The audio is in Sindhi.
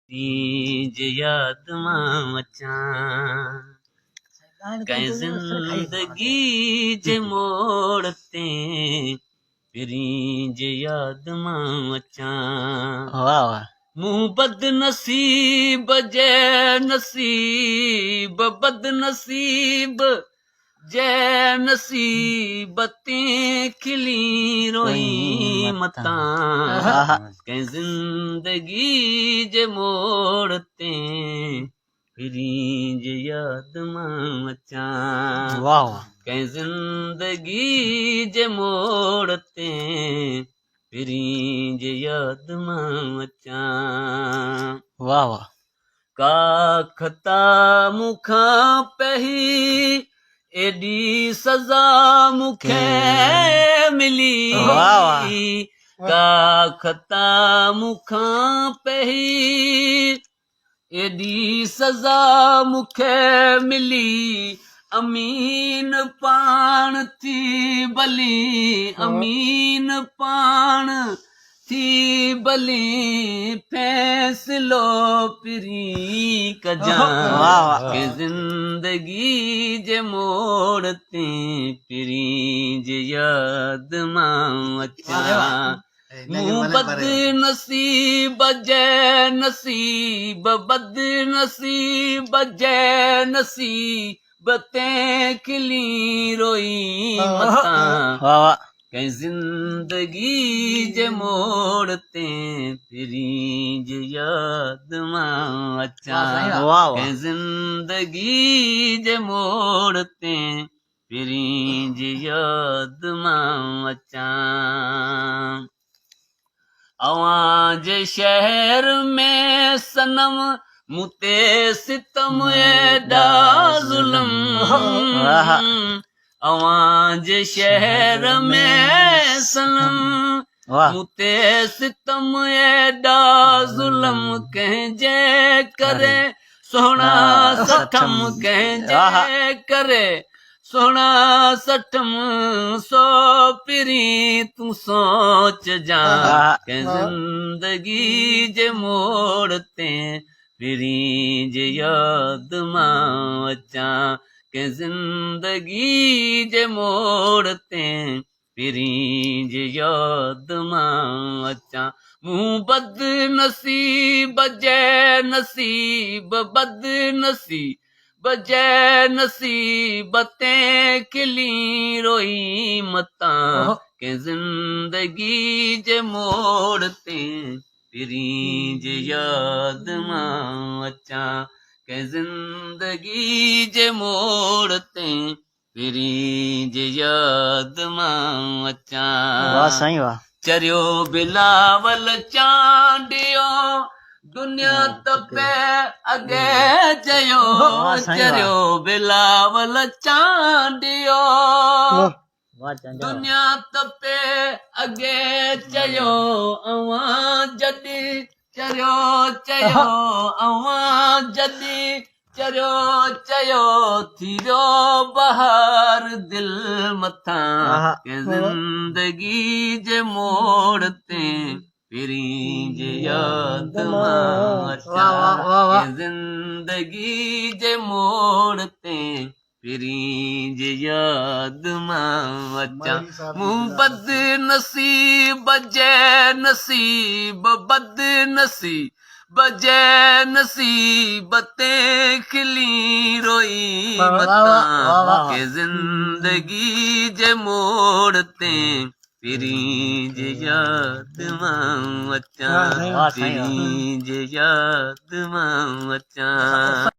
جي ياد مان اچان. ڪنهن زندگي جي موڙ تي پرين جي ياد مان اچان. واھ واھ. مون بد نصيب جي نصيب بد نصيب جي نصيب تي کلي روئين متان ڪنهن زندگي جي موڙ تي پرين جي ياد مان اچان. واھ واھ. ڪنهن زندگي جي موڙ تي پرين جي ياد مان اچان. واھ واھ. ڪا خطا مون کان پئي ايڏي سزا مون کي ملي. واھ واھ. ڪا خطا مون کان پئي ايڏي سزا مون کي ملي. امين پاڻ ٿي بلي امين پاڻ ٿي بلي فيصلو پرين ڪجان. واھ واھ. ڪنهن زندگي جي موڙ تي پرين جي ياد مان اچان. مون بد نصيب جي نصيب بد نصيب جي نصيب تي کلي روئي متان. واھ واھ. ڪنهن زندگي جي موڙ تي پرين جي ياد مان اچان. واھ واھ. ڪنهن زندگي جي موڙ تي پرين جي ياد مان اچان. اوهان جي شهر ۾ صنم مون تي ستم ايڏا ظلم. اوهان جي شهر ۾ صنم مون تي ستم ايڏا ظلم. ڪنهن جي ڪري سهڻا سٺم ڪنهن جي ڪري سهڻا سٺم سو پرين تون سوچجان. ڪنهن زندگي جي موڙ تي پرين جي ياد مان اچان. ڪنهن زندگي جي موڙ تي پرين جي ياد مان اچان. مون بد نصيب جي نصيب بد نصيب جي نصيب تي کلي روئي متان. ڪنهن زندگي جي موڙ تي پرين جي ياد مان اچان. ڪنهن زندگي جي موڙ تي پرين جي ياد مان اچان. واھ سائين واھ. چريو بلاول چانڊيو دنيا ته پي اڳي چيو. چريو بلاول چانڊيو دنيا ته پي اڳي چيو. اوهان جڏهن چريو چيو اوهان جڏهن چريو چيو ٿي ويو بهار دل مٿان. ڪنهن زندگي جي موڙ تي پرين جي ياد مان اچان. ڪنهن زندگي جي موڙ تي پرين جي ياد مان اچان. مون بد نصيب جي نصيب بد نصيب جي نصيب تي کلي روئي متان. ڪنهن زندگي جي موڙ تي پرين جي ياد مان اچان. پرين جي ياد مان اچان.